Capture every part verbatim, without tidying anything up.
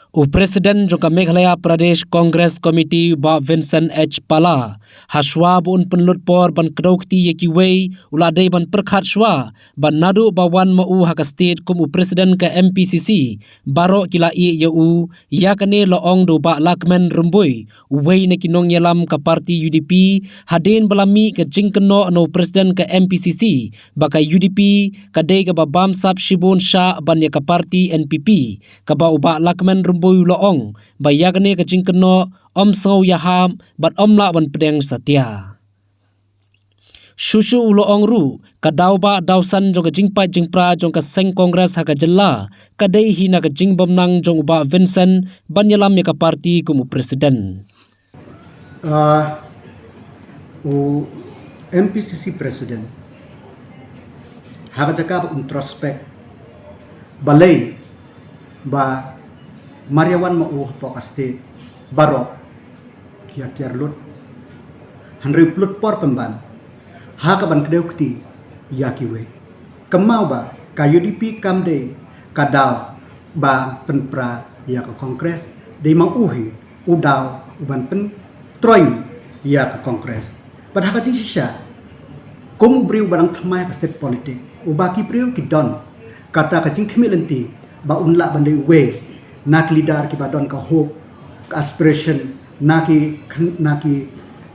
U President jong ka Meghalaya Pradesh Congress Committee, Bah Vincent H Pala, ha shuwa ba un pynlut por ban kdew kti ïa kiwei, u la dei ban pyrkhat shuwa ba naduh ba wan ma u ha ka state kum u President ka M P C C, baroh ki la ïeh ïa u. Ïa kane la ong da u Bah Lahkmen Rymbui, uwei na ki nongïalam ka party U D P, hadien ba la mih ka jingkynnoh na u President ka M P C C ba ka U D P ka dei kaba bamsap shibun shah ban ïa ka party N P P, kaba u Bah Lahkmen Rymbui u la ong ba ïa kane ka jingkynnoh ym sngew ïahap bad ym lah ban pdiang satia. Shuh shuh u la ong ruh, ka daw bah daw san jong ka jingpait jingpra jong ka seng Congress ha ka jylla ka dei hi na ka jingbymnang jong u Bah Vincent ban ïalam ïa ka party kum u President. Ah, u M P C C President ha ka jaka ba un introspect, balei ba mar ïa wan ma u hapoh ka state baroh ki ïa tiar lut, hynrei pynlut por pynban ha ka ban kdew kti ïa kiwei. Kynmaw ba ka U D P kam dei ka daw ba pynpra ïa ka Congress, dei ma u hi u daw u ban pyntroiñ ïa ka Congress. Bad ha ka jingshisha, kum u briew ba dang thymmai ha ka state politics, uba ki briew ki don kata ka jingkhmih lynti ba un lah ban dei uwei na ki leader kiba don ka hope, ka aspiration na ki, na ki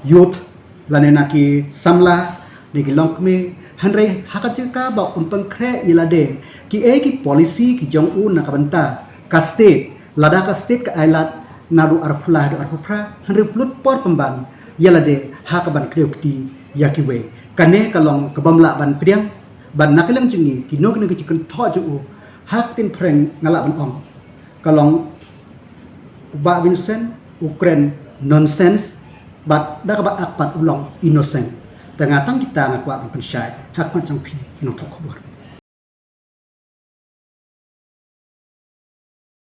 youth, lane na ki samla, ne ki longkmie, hynrei ha ka jaka ba un pynkhreh ïa lade kiei ki policy ki jong u na ka bynta ka state, lada ka state ka ailad naduh arphew lai haduh arphew phra, hynrei pynlut por pynban ïa lade ha ka ban kdew kti ïa kiwei. Kane ka long ka bym lah ban pdiang, bad na ka liang jong ngi, kino kino ki jingkynthoh jong u, ha ka ktien phareng nga lah ban ong, ka long u Bah Vincent u kren nonsense, bad da kaba ak pat u long innocent. Te nga tang kita nga kwah ban pynshai ha khmat jong phi ki nongthoh khubor.